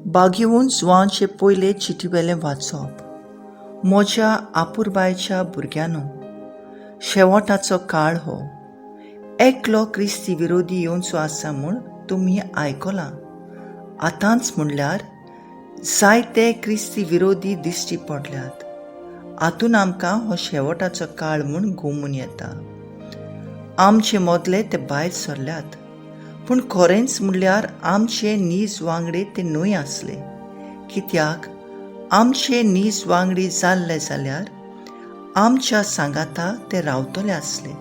बागेवन जुवांचे पयले चिटीवेलें वाचप. म्हज्या आपुरबायच्या भुरग्यांनो, शेवटाचो काळ हो. एकलो क्रिस्ती विरोधी येवचो आसा म्हूण तुमी आयकलां. आतांच म्हणल्यार जायते क्रिस्ती विरोधी दिश्टी पडल्यात. हातून आमकां हो शेवटाचो काळ म्हूण गोमून येता. आमचे मदले ते भायर सरल्यात, पूण खरेंच म्हणल्यार आमचे नीज वांगडी ते न्हय आसले. कित्याक आमचे नीज वांगडी जाल्ले जाल्यार आमच्या सांगाता ते रावतले आसले.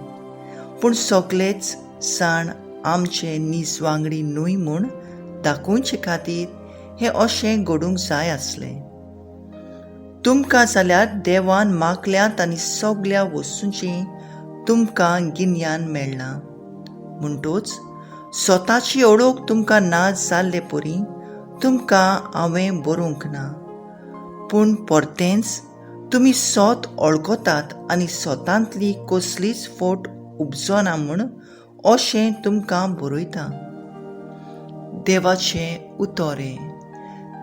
पूण सगलेच जाण आमचे नीज वांगडी न्हय म्हूण दाखोवचे खातीर हें अशें घडूंक जाय आसलें. तुमकां जाल्यार देवान मागल्यात आनी सगल्या वस्तूंचें तुमकां गिन्यान मेळ्ळां. म्हणटोच स्वताची ओळख तुमकां ना जाल्ले परी तुमकां हांवें बरोवंक ना, पूण परतेंच तुमी सोत वळखतात आनी स्वतांतली कसलीच फट उपजना म्हूण अशें तुमकां बरयता. देवाचें उतर हें.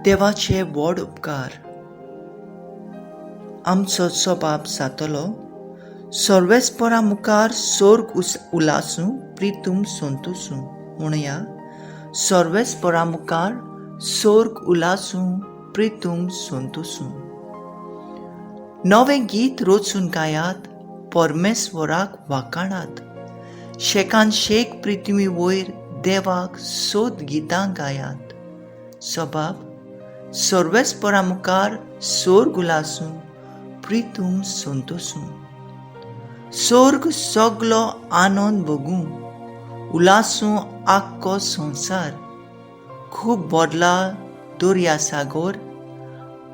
देवाचे व्हड उपकार. आमचो सबाब जातलो. सर्वेस्परा मुखार सोर्ग उलासूं प्रितूम संतोसूं. म्हणया, सर्वेस्परा मुखार सोर्ग उलासूं प्रितूम संतोसूं. नवें गीत रचून गायात, परमेश्वराक वाखाणात. शेकान शेक पृथ्वी वयर देवाक सोद गितां गायात. सबाब सर्वेस्परा मुखार सोर्ग उलासूं प्रितूम संतोसूं. सोर्ग सगलो आनंद भोगूं, उलासूं आख्खो संवसार. खूब बदला दर्या सागोर,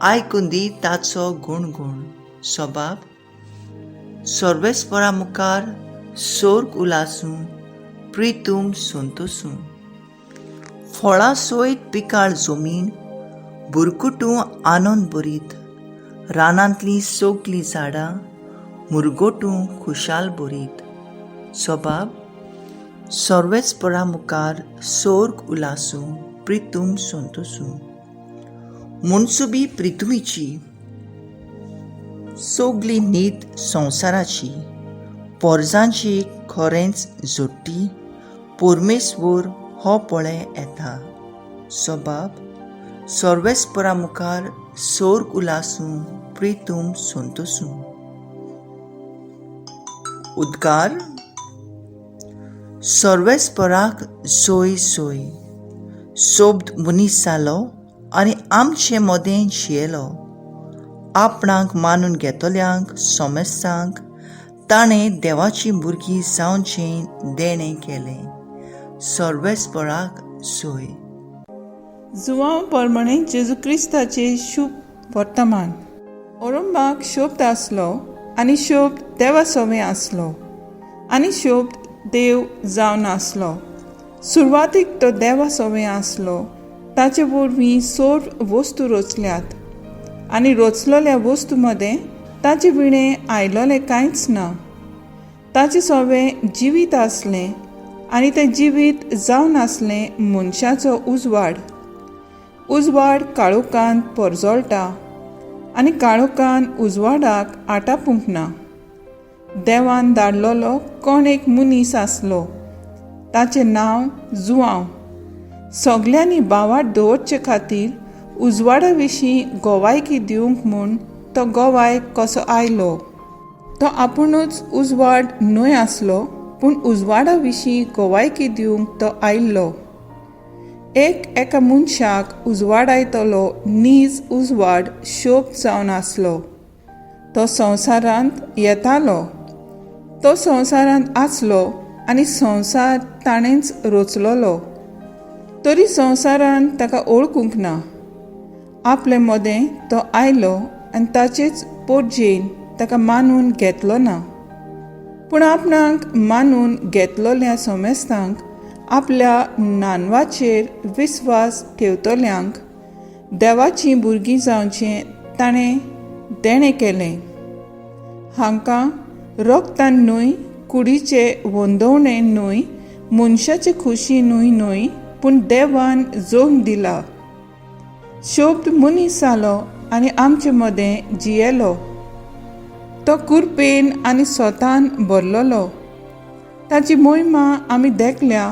आयकून दी ताचो गुणगुण. सबाब सर्वेस्परा मुखार सोर्ग उलासूं प्रितूम संतोसूं. फळां सयत पिकाळ जमीन बुरकुटूं आनंद भरीत. रानांतलीं सगलीं झाडां मुरगटूं खुशाल भरीत. सबाब सर्वेस्परा मुखार सोर्ग उलासूं प्रितूम संतोसूं. मनसुबी प्रितुमीची सगली न्हीद संवसाराची, पोरजांची खरेंच जोडटी परमेश्वर हो पळय येता. सबाब सर्वेस्परा मुखार सोर्ग उलासूं प्रितूम संतोसूं. उद्गार. सर्वेस्पराक सोय सोय. सोब्द मनीस जालो आनी आमचे मदें जियेलो. आपणाक मानून घेतल्यांक सोमेस्तांक ताणें देवाची भुरगीं जावचें देणें केलें. सर्वेस्पराक सोय. जुवांव परमणे जेजू क्रिस्ताचे शुभ वर्तमान. ओरंबाक शोभत आसलो आनी शोभ देवा सवें आसलो आनी शोभ देव जावन आसलो. सुरवातीक तो देवा सवें आसलो. ताचे वरवीं सर्व वस्तू रचल्यात आनी रचलेल्या वस्तू मदें ताचे विणें आयलोलें कांयच ना. ताचे सवें जिवीत आसलें आनी तें जिवीत जावन आसलें मनशाचो उजवाड. उजवाड काळोखांत परजळटा आनी काळोखान उजवाडाक आटापूंक ना. देवान धाडलेलो कोण एक मनीस आसलो, ताचें नांव जुवांव. सगल्यांनी भावार्त दवरचे खातीर उजवाडा विशीं गोवायकी दिवंक म्हूण तो गोवाय कसो आयलो. तो आपुणूच उजवाड न्हय आसलो, पूण उजवाडा विशीं गोवायकी दिवंक तो आयिल्लो. एक एका मनशाक उजवाडायतलो नीज उजवाड शोभ जावन आसलो. तो संवसारांत येतालो. तो संवसारांत आसलो आनी संवसार ताणेंच रचलोलो, तरी संवसारान ताका वळखूंक ना. आपले मदें तो आयलो आनी ताचेच पोटजेन ताका मानून घेतलो ना. पूण आपणाक मानून घेतलोल्या समेस्तांक, आपल्या नानवाचेर विस्वास ठेवतल्यांक देवाचीं भुरगीं जावचें ताणें देणें केलें. हांकां रोगतान न्हय, कुडीचे वंदवणे न्हय, मनशाचे खुशी न्हय न्हय, पूण देवान जोम दिला. शब्द मनीस जालो आनी आमचे मदें जियेलो. तो कुरपेन आनी सोतान भरलेलो. ताची मोहिमा आमी देखल्या.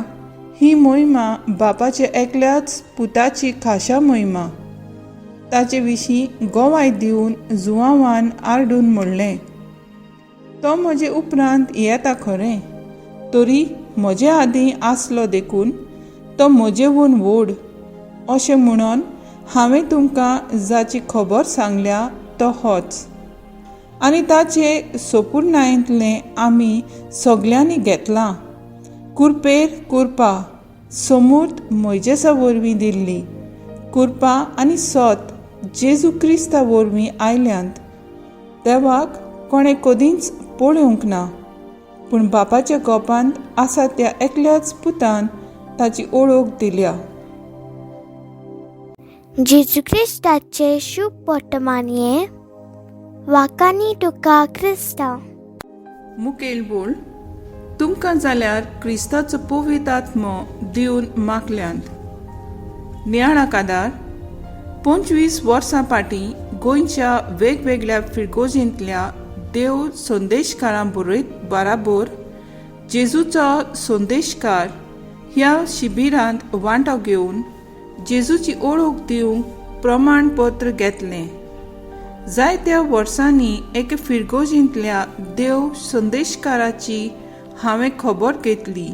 ही मोहिमा बापाचे एकल्याच पुताची खाशा मोहिमा. ताचे विशीं गोवाय दिवन जुवांवान आरडून म्हणलें, तो म्हजे उपरांत येता खरें, तरी म्हजे आदीं आसलो देखून तो म्हजेवून व्हड. अशें म्हणून हांवें तुमकां जाची खबर सांगल्या तो होच. आनी ताचे सोपुर्णायेंतलें आमी सगल्यांनी घेतलां. कुरपेर कुरपा सोमूर्त मोयजेसा वरवीं दिल्ली कुरपा आनी सोत जेजू क्रिस्ता वरवीं आयल्यांत. देवाक कोणें कदींच पळोवंक ना, पूण बापाच्या गोपांत आसा त्या एकल्याच पुतान ताची ओळख दिल्या. जेजू क्रिस्ताचे शुभ वर्तमान हें. वाकानी तुका क्रिस्तांव. मुखेल बोल तुमकां जाल्यार क्रिस्ताचो पवित्र आत्मो दिवन मागल्यांत. नियाळा कादार 25 वर्सां फाटीं गोंयच्या वेगवेगळ्या फिरगोजींतल्या देव संदेशकारां बरयत बराबर जेजूचो संदेशकार ह्या शिबिरांत वांटो घेवन जेजूची ओळख दिवंक प्रमाणपत्र घेतलें. जायत्या वर्सांनी एके फिरगोजींतल्या देव संदेशकाराची हांवें खबर घेतली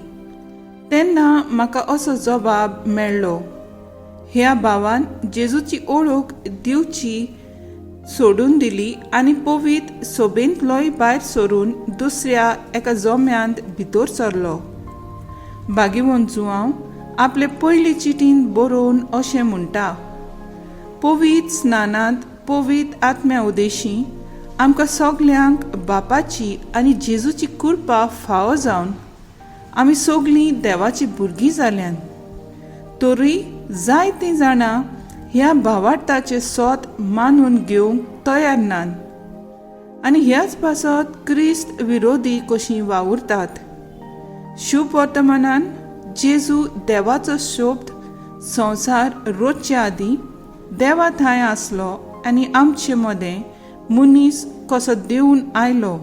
तेन्ना म्हाका असो जबाब मेळ्ळो, ह्या भावान जेजूची ओळख दिवची सोडून दिली आनी पवित्र सोबेंतलोय भायर सरून दुसऱ्या एका जोम्यांत भितर सरलो. भागीवंत जुआंव आपले पयले चिटीन बरोवन अशें म्हणटा, पवित्र स्नानांत पवित्र आत्म्या उदेशी आमकां सगल्यांक बापाची आनी जेजूची कृपा फावो जावन आमी सगलीं देवाची भुरगीं जाल्यान. तरूय जायतीं जाणां ह्या भावार्थाचें सोत मानून घेवंक तयार नात आनी ह्याच पासत क्रिस्त विरोधी कशीं वावुरतात. शुभ वर्तमानान जेजू देवाचो शब्द संवसार रोजचे आदीं देवा थंय आसलो आनी आमचे मदें मनीस कसो देवून आयलो.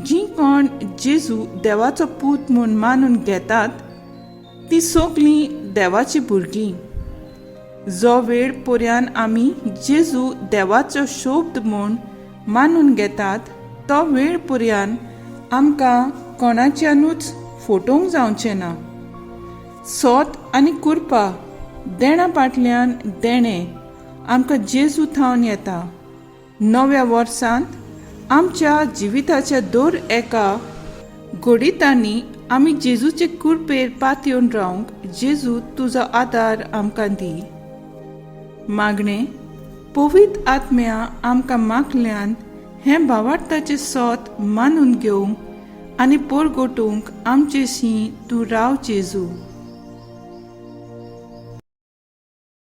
जीं कोण जेजू देवाचो पूत म्हूण मानून घेतात तीं सगलीं देवाचीं भुरगीं. जो वेळ पर्यान आमी जेजू देवाचो शब्द म्हूण मानून घेतात तो वेळ पर्यान आमकां कोणाच्यानूच फटोवंक जावचें ना. सोत आनी कुरपा देणा फाटल्यान देणें आमकां जेजू थावन येता. नव्या वर्सांत आमच्या जिविताच्या दर एका घडितांनी आमी जेजूचे कुरपेर पातयेवन रावंक जेजू तुजो आदार आमकां दी. मागणें पवित्र आत्म्या आमकां मागल्यान हें भावार्थाचें सोत मानून घेवंक आनी पोरगोटूंक आमचेशी तूं राव जेजू.